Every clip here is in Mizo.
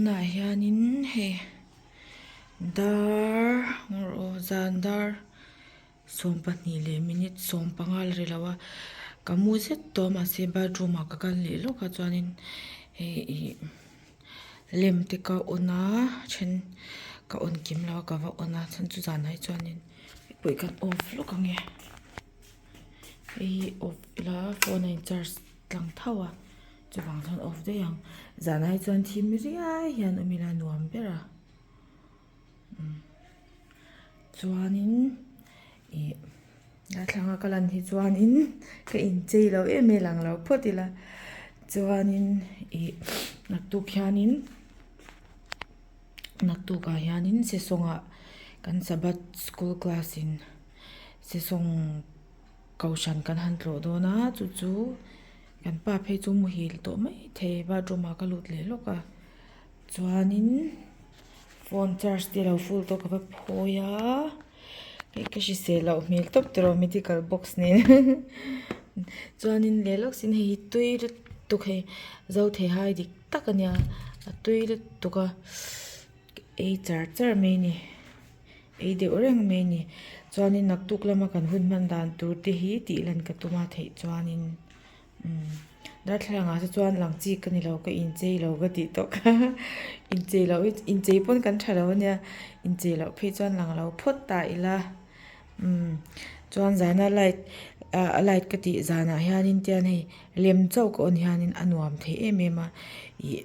Tunah hianin hei dar zan dar 20 leh minute 15 la ri lo a ka mu zet tawh a mahse bathroom ah ka kal leh lawk a chuanin hei ih lem te ka on a then ka on kim lo a ka va on a chuan chu zanah hi chuanin pawih kan off lawk ang e hei hi off ila phone a in charge tlang tho a. Chuvang chuan off daih ang. Zanah hi chuan thim riai hian awm ila nuam ber a. Umm chuanin ih darthlalang a ka lan hi chuanin ka inchei lo em em lang lo phawt ila chuanin ih naktuk hianin naktukah hianin sesawngah kan sabbath school class in sesawng kohhran kan han tlawh dawn a chu chu. Kan pa phei chu muhil tawh mai thei bathroom ah ka lut leh lawk a chuanin phone charge te lo full tawh ka va phawi a hei ka hrisel loh hmel tawp tawh medical box nen chuanin leh lawk sin hei hi tui lutuk hei zo thei hai dik tak a nia a tui lutuk a ei char char mai a ni ei deuh reng mai a ni chuanin naktuk lama kan hun hman dan tur te hi tih lan ka tum a theih chuanin umm darthlalang ah te chuan lang chi ka ni lo ka inchei lo ka tih tawh kha inchei loh hi inchei pawn kan tha lo ania inchei loh phei chuan lang lo phawt ta ila umm chuan zana light ah a light ka tih zanah hianin tian hei lem chauh ka on hianin a nuam thei em em a ih.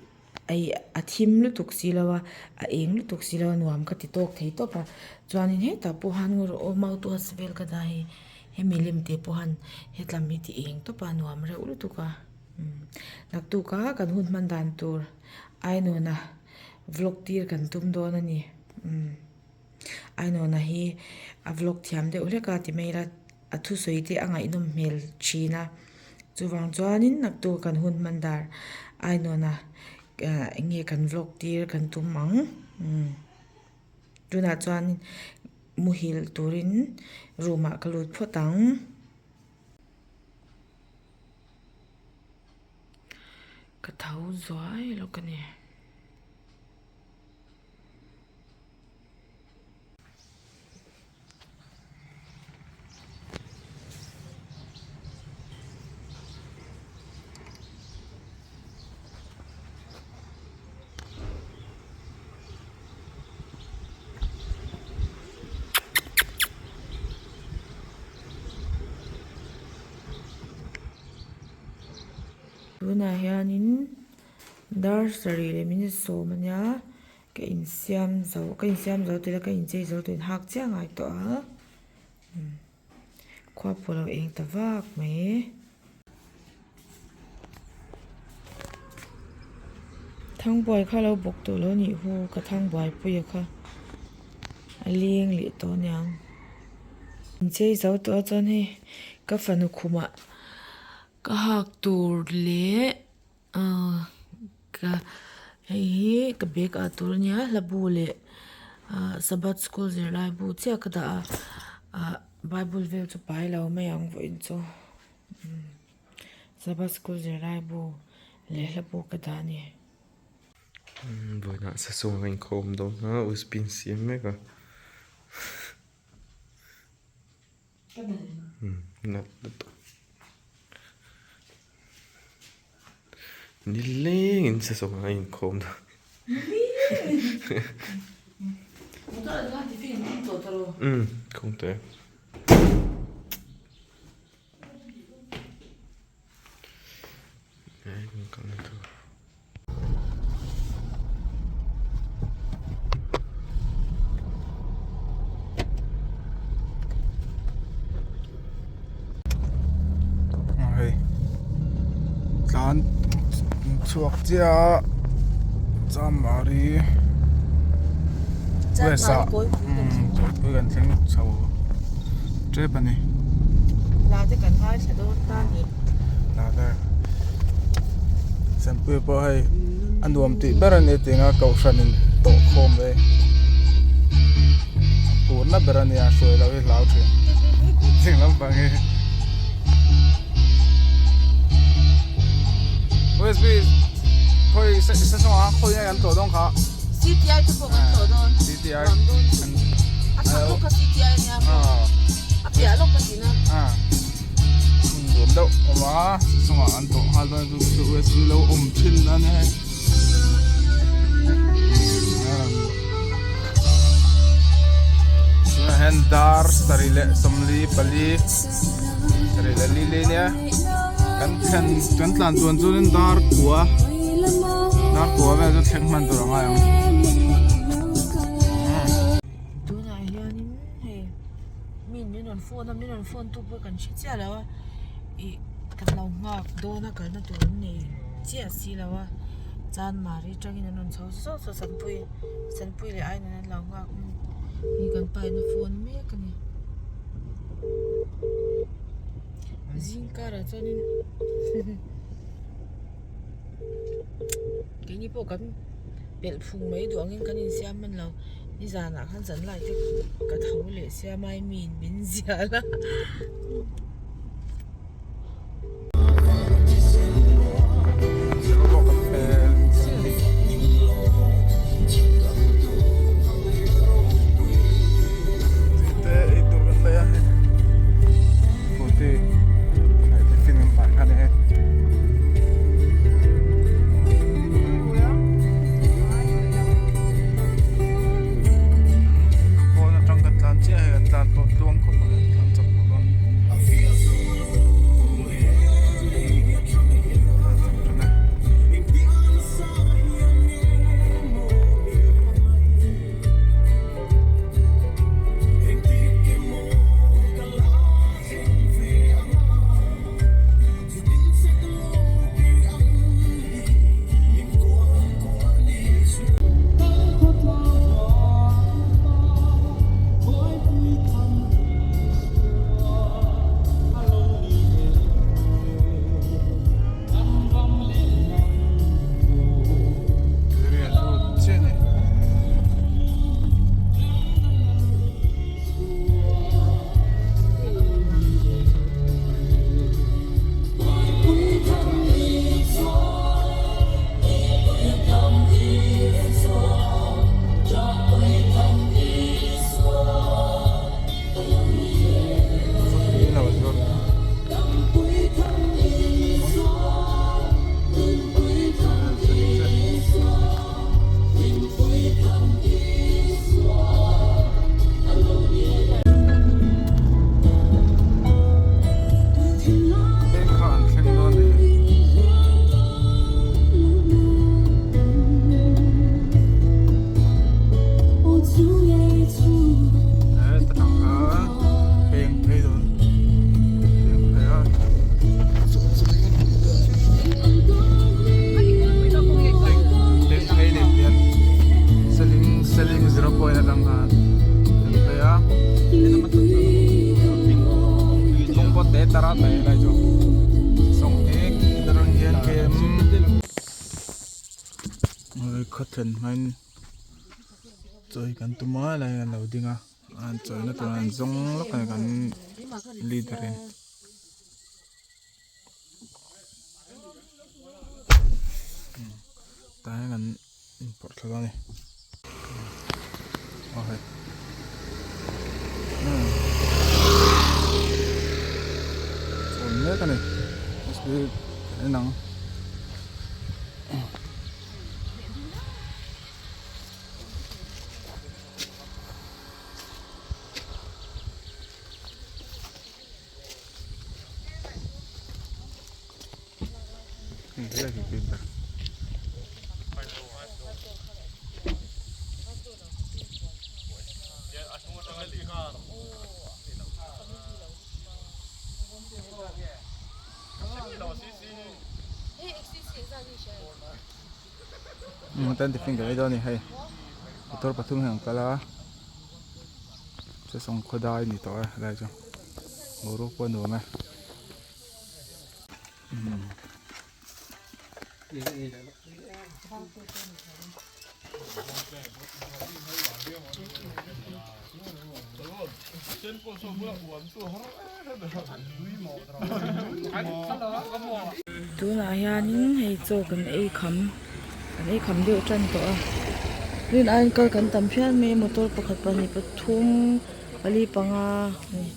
Aih a thim lutuk si lo a a eng lutuk si lo a nuam ka ti tawk thei tawp a chuanin hetah pawh han ngaw rawh aw mouthwash vel ka dah hi hemi lem te pawh han hetlam hi ti eng tawp a nuam reuh lutuk a umm naktuk a kan hun hman dan tur Ainawna vlog tir kan tum dawn a ni umm Ainawna hi a vlog thiam deuh hlek a ti mai ila. A thusawi te a ngaihnawm hmel thin a chuvang chuanin naktuk kan hun hman dar ainawn a eng nge kan vlog tir kan tum ang umm tunah chuan muhil turin room ah ka lut phawt ang. Ka tho zuai lawk a ni. Tunah hianin dar sarih leh minute sawm a nia. Ka insiam zo ka insiam zo tih ila ka inchei zo tih inhak chiah ngai tawh a umm khua pawh a lo eng ta vak mai. Thangbuai kha lo bawk tawh lo nih hu ka thangbuaipuia kha a leng leh tawh aniang inchei zo tawh a chuan hei ka fanu khumah ka hak tur leh. Ahh ka hei hi ka bag ah tur ania hla bu leh ahh sabbath school zirlai bu chiah ka dah a ahh bible vel chu pai lo mai ang vawiin chu umm sabbath school zirlai bu leh hla bu ka dah a ni. Vawiinah sasawng a inkhawm dawn a usb an siam mek a. Nilengin sasawng a inkhawm dawn. Umm khawm tawh e. Hei tlan chhuak chiah a Chamari west ah kawipui kan thleng chho tep a ni. Hla te kan ngaithla dawn ta ni. Hla te Sempui pawh hei a nuam tih ber a ni tih anga kohhran in tawh khawm ve a phurna ber a nia hruai loh hi hlau thin ching lampang hi USB. Khawi se se sawng a khawi nge kan tlawh dawn kha. CTI te pawh kan tlawh dawn. CTI. Nuam dawn. A chhak lawk kha CTI a nia maw. A piah lawk ka tina. Hmun nuam deuh awm a se sawngah an tlawh nghal dawn chu chu USB lo awm thin a ni hei. Tunah hian dar sarih leh 44 sarih leh li li nia kan thlen kan tlan chuan chuanin dar kua dar kua vel chu thleng hman tur a ngai ang. Tunah hianin hei mi min rawn phone a min rawn phone tu pawh kan hre chiah lo a ih kan lo nghak dawn a kalna tur an nei chiah si lo a chanmari atangin an rawn chho sawt sawt sanpui sanpui leh ainawn an lo nghak hei kan pa in a phone mek a ni zing karah chuanin keini pawh kan pelh phung mai duh angin kan insiam hman lo nizanah khan zanlai te ka tho leh sia mai miin min zial a. Khawthlen hmain chawi kan tum a lai an lo ding a an chawina tur an zawng lawk a ni kan leader in. Tah hian kan inpawrh thla dawn a ni aw hei chawn mek a ni en ang. Tan tiffin kan ei dawn a ni hei motor pathum hi an kal a sesawng khawdai a ni tawh e helai chu boruak pawh a nuam e. Tunah hianin hei chaw kan ei kham. An ei kham deuh tan tawh a rin aiin kal kan tam phian mai a motor pakhat pahnih pathum pali panga a ni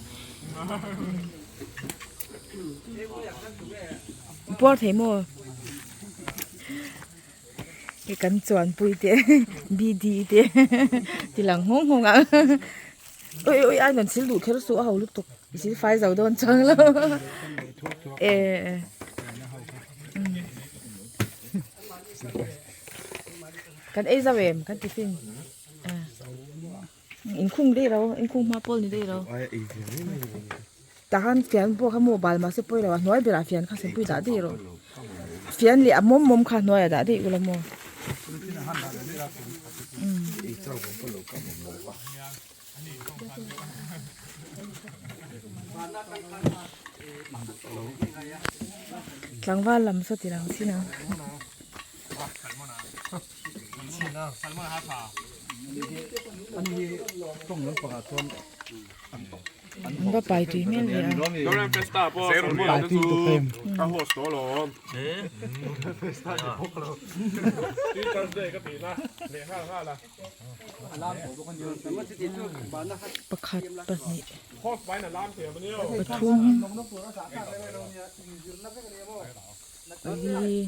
puar thei maw hei kan chuanpui te bd te ti lang nghawng nghawng ang ui ui a rawn sil duh kher suh a ho lutuk i sil fai zo dawn chuang lo e kan ei zau em kan tiffin inkhung daih lo inkhung hma pawl ni daih lo tah khan fian pawh kha maw bal mahse pawi lo a hnuai berah fian kha sempui dah daih rawh fian leh a mawm mawm kha hnuaiah dah daih ula maw tlangval lam saw ti lang chin ang. An va pai tui hmel ve a. Pakhat pahnih pathum pali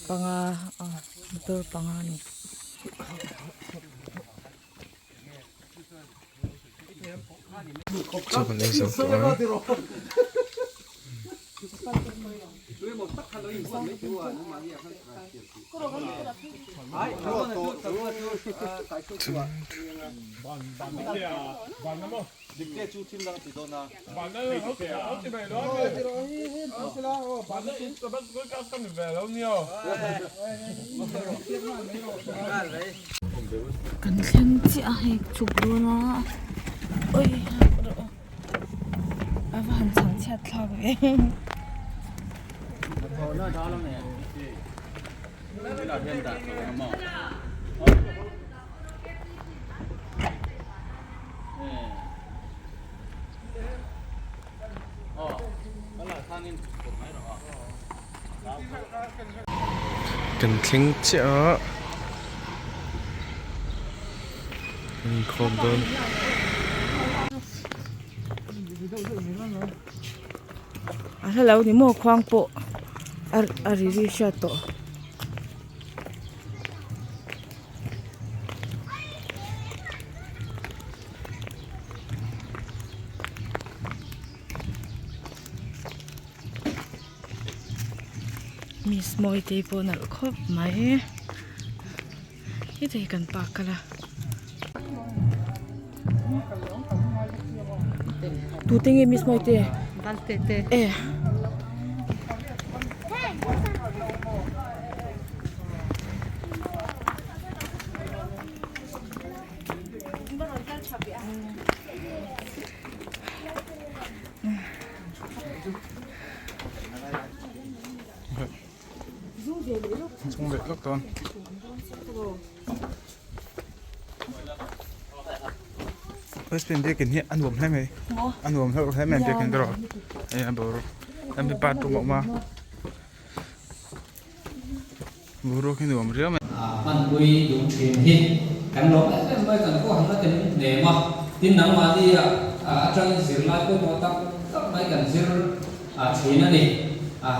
panga ah motor panga a ni. Chaw kan ei zo tawh a. Kan thleng chiah a hei chhuk dawn a ui a va han chhang chhiat thlak ve. Kan thleng chiah a kan inkhawm dawn. A hla lo ni maw khuang pawh a ri ri hriat tawh. Miss Mawitei pawh nalh khawp mai heta hi kan park kal a tute nge Miss Mawitei e. Chung leh lawk dawn. West Biakin hi a nuam hle mai a nuam hlauh hle mai biakin te erawh hei a boruak an mi bathroom a awm a boruak hi nuam riau mai. Hmanpui duh thin hi kan lawm em em mai kan pawh han la tem hnem a tin nangmahni atangin zirlai pawimawh tak tak mai kan zir thin a ni.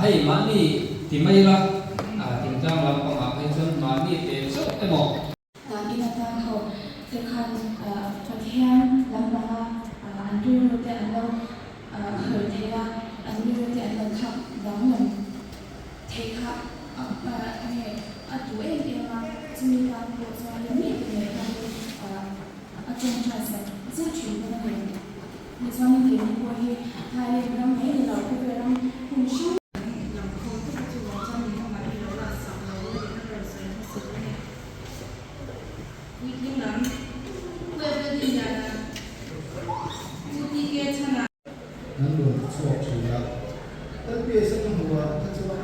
Hei mahni ti mai ila thingtlang lampangah phei chuan mahni te chauh emaw. In atan ho te khan Pathian lampanga an rilru te an lo khawih thei a, an rilru te an lo thlak danglam theih kha enge a duh em em a, chumi tan pawh chuan mi te nen khanin a tawngtai sak zet thin bawk a ni. Tichuanin keini pawh hi Thailand ram mai ni lo khawvel ram hmun hrang An rawn ti chhuak thin a. LPS a ka hmuh ah kha chuan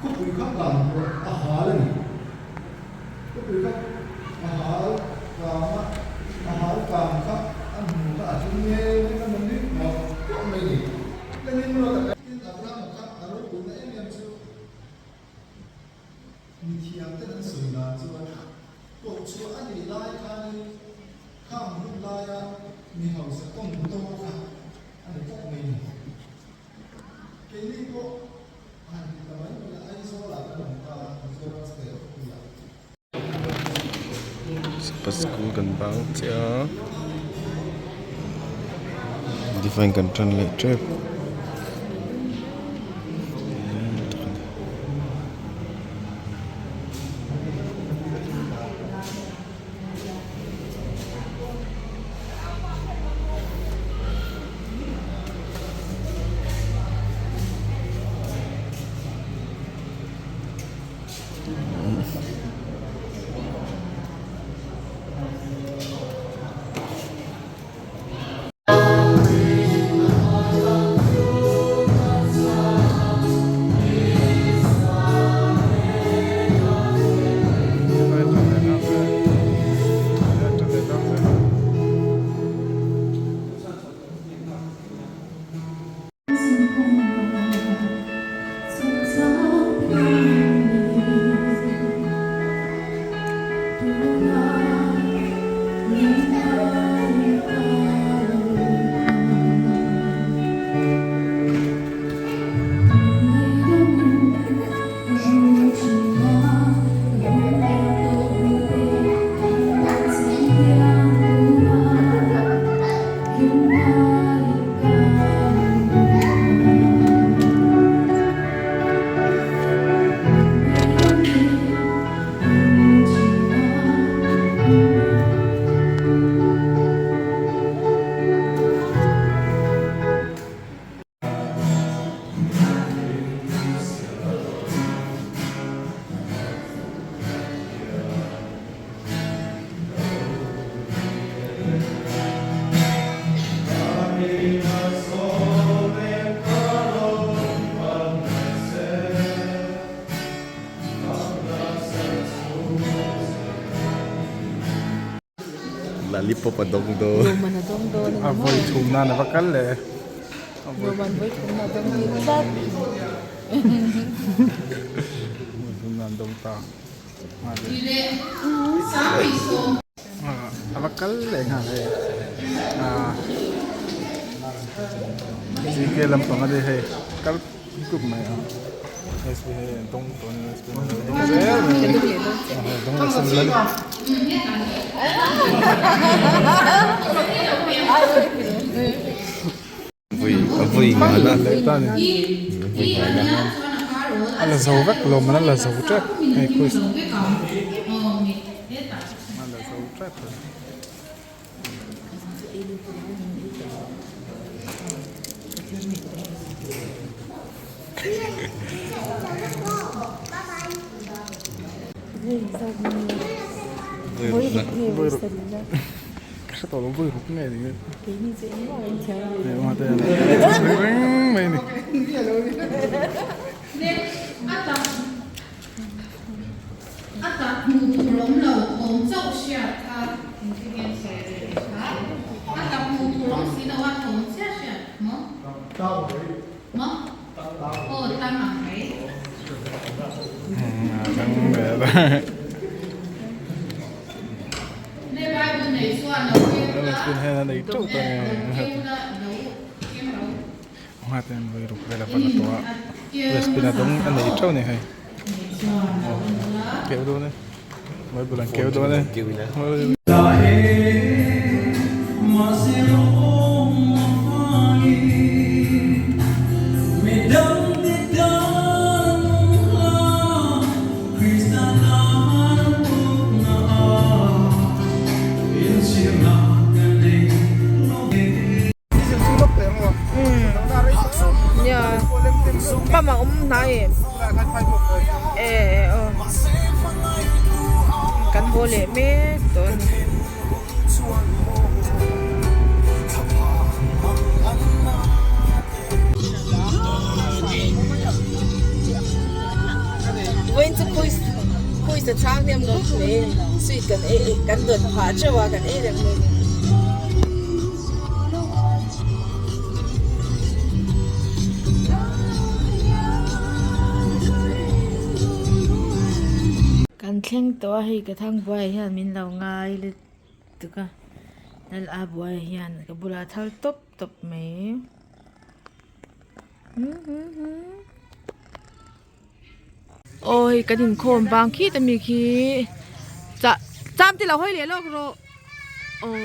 khawpui kha kang pawh a hal a ni. Khawpui kha a hal kang a, a hal kang kha a hmu kha a tum nge nge ka nui hmuah hmuah mai ni. Lenin ruat a. Tin Abraham-a kha a ropuina em em chu. ten an sawi dan chuan koh chhuah a nih lai khanin khang hun laia mi hausa tawntaw kha a ni tlat mai ni. Keini pawh han ti ta mai mai a, Aizawlah kan awm ta a, Mizoram state khawpuiah. Sabbath school kan bang chiah a divine kan tan leh tep. Lollipop a dawng dawn. Lawmman a dawng dawn a ni A maw? vawi thum nan a va kal leh. Lawmman vawi thum nan a dawng bik tlat. Vawi thum nan a dawng ta. A va kal leh nghal hei. GK lampang a ni hei kal kup mai a. SP hei a dawng tawh a ni SP a dawng zel mai a ni. Dawng leh sem lal. Vui nghal a. Vui nghal a. A la zo vek lo man a la zo tep hei quiz. A la zo tep. Vui ruk. Ka hre tawh lo vui ruk nge ni nge. Reng mai ni. Kan haw leh mek tawh a ni. Vawiin chu quiz quiz a chhang hnem lo hle sweet kan ei kan dawn phah teuh a kan ei reng mai a ni. Kan thleng tawh a hei ka thangbuaiah hian min lo ngai lutuk a lal a buaiah hian ka bulah a thal tawp tawp mai aw hei kan inkhawm bang khit ami khi chah cham te lo hawi leh lawk rawh aw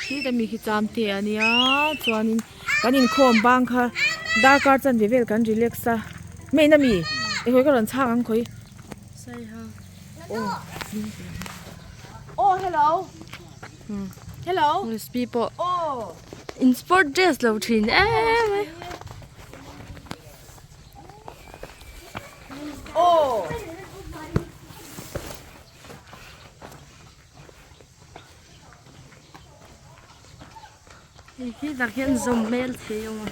khit ami khi cham te a nia chuanin kan inkhawm bang kha darkar chanve vel kan relax a main ami eng ka rawn chhak ang khawi. Aw hello hello Recipe pawh in sport dress lo thin em mai. Hei khi tak hian zawm hmel thei a awm a.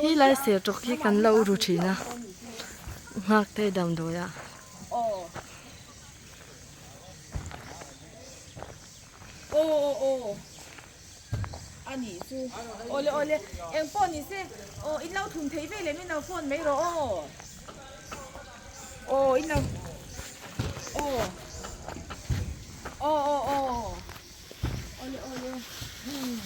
Khi lai sertawk hi kan lo ru thin a nghak te damdawi ah. Aw aw aw a nih chu awle awle eng pawh ni se aw in lo thun thei ve leh min lo phone mai rawh aw aw in lo aw aw aw aw awle awle umm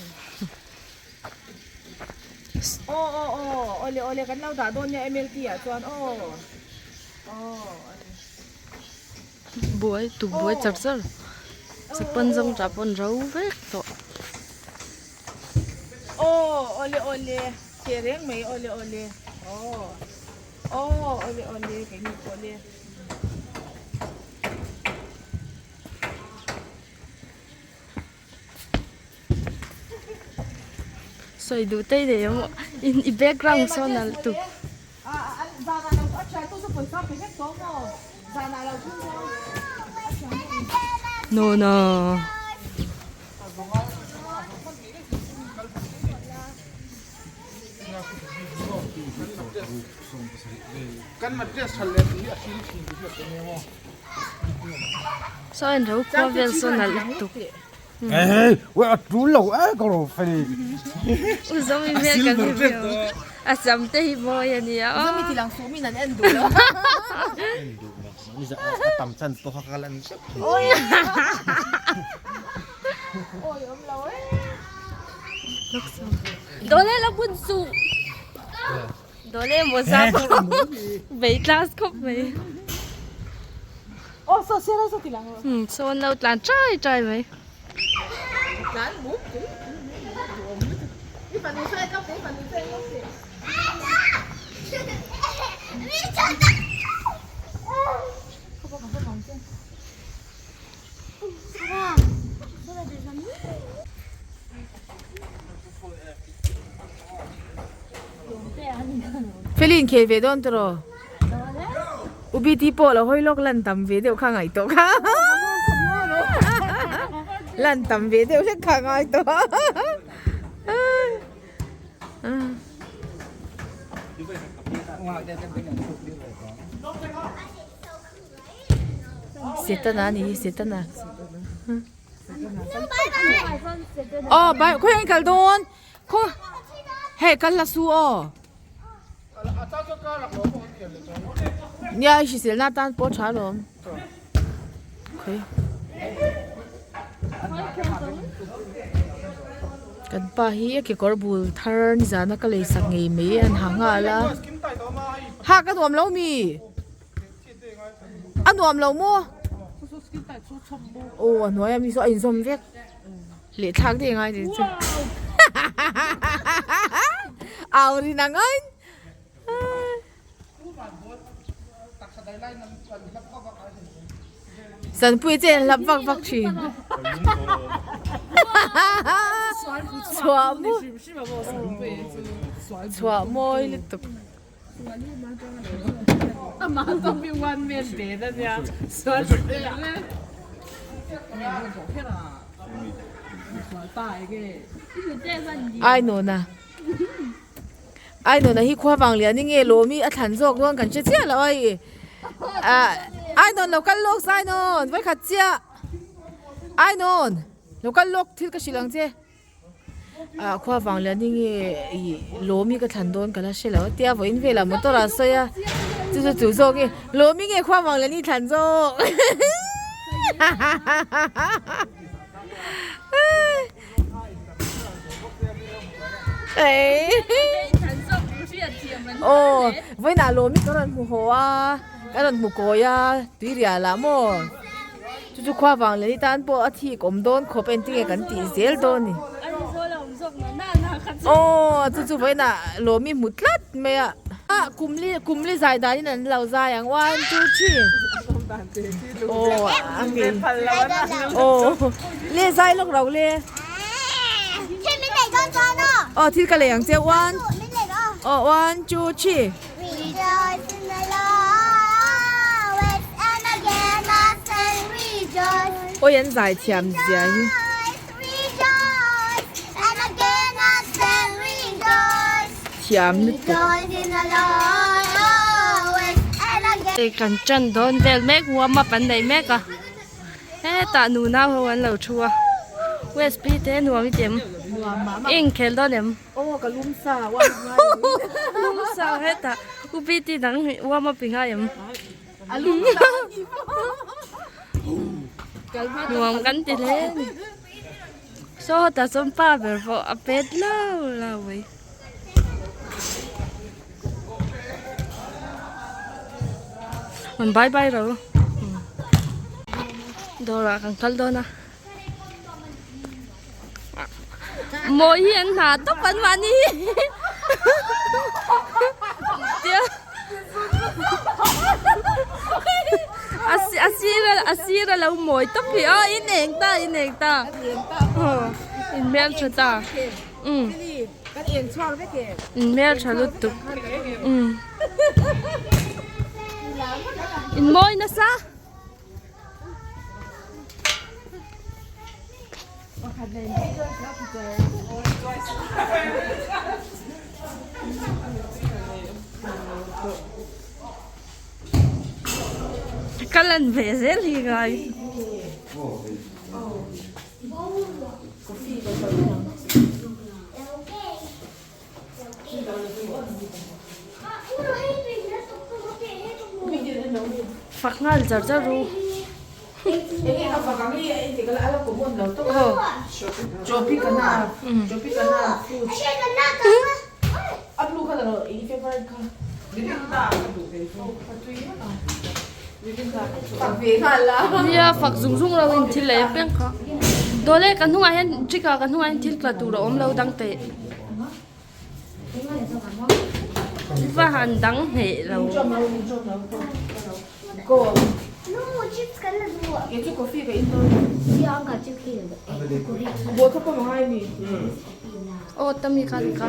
aw aw aw awle awle kan lo dah dawn nia mlt ah chuan aw aw Buai tuk buai char char chapan zawng tah pawh an ro vek tawh. Aw awle awle che reng mai awle awle aw aw awle awle keini pawh le. Sawi duh te i nei ang i background sawn a lutuk. No no. Saw in ro khua vel sawn a lutuk. U Zomi hmel kan hmu ve aw. A sam te hi mawi a nia aw. Dawle la bun suh. Dawle mawza pawh bei class khawp mai. Saw an lo tlan chai chai mai. Feli inkhel ve dawn tawh U BT pawh lo hawi lawk lan tam ve deuh kha ngaih tawh kha lan tam ve deuh hlek kha ngai tawh Setana a nih hi Setana aw bai khawiah nge kal dawn khaw hei kal la su aw nia i hriselna atan pawh a tha alawm khawi kan pa hi a kekawr bul thar nizana ka lei sak ngei mai an ha nghal a ha ka nuam lo mi. A nuam lo maw? Aw a hnuai ami saw a inzawm vek. Leh thlak daih angai tih chu. Au rin ang ain. Sanpui che an hlap vak vak thin. Chhuah maw? Chhuah mawi lutuk. Ainawna Ainawna hi khua vang lian i nge lawm i a thlan zawk dawn kan hre chiah lo a i ah. Ainawn lo kal lawk sa Ainawn vawikhat chiah Ainawn lo kal lawk thil ka hrilh ang che ah khua vang leh ni nge ih lawmi ka thlan dawn ka la hre lo a tia vawiin velah motor ah sawi a chu chu chu zawk nge lawmi nge khua vang leh ni thlan zawk Aw vawiinah lawmi ka rawn hmu haw a ka rawn hmu kawi a tuirial ah maw chu chu khua vang leh ni tan pawh a thik awm dawn khawp a engtin nge kan tih zel dawn ni aw chu chu vawiinah lawmi hmu tlat mai a kumli kumli zai danin an lo zai ang one two three aw a nge aw le zai lawk lo le. Aw thil ka lei ang che one aw one two three. Awi an zai thiam zia hi. Thiam lutuk. Kan tan dawn vel mek warm up an nei mek a. Hetah nunau ho an lo thu a usb te nuam i ti em i inkhel dawn em lum sa hetah upt dang warm up i ngai em nuam kan ti hle a ni saw hetah chuan pa ber pawh a pet lau lau mai. Bye bye ro dawrah kan kal dawn a mawi hi an hna tawp an mahni a sir a sir a lo mawi tawp hi aw in eng ta in eng ta in hmeltha ta. In hmeltha lutuk in mawi nasa. Ka lan ve zel hi ngai. Fak nghal char char ru. Nia fak zung zung lo in thil leh apiang kha dawle ka hnungah hian trika ka hnungah hian thil tla tur a awm lo dang teh va han dang hneh lo. Aw tami kha ni kha.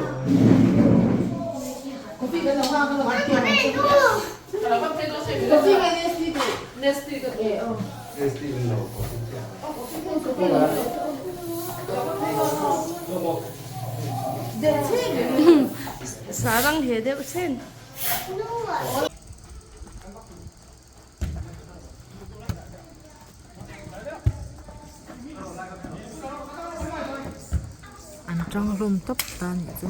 Sarang he deuh sen. An tang hlawm tawp ta nih chu.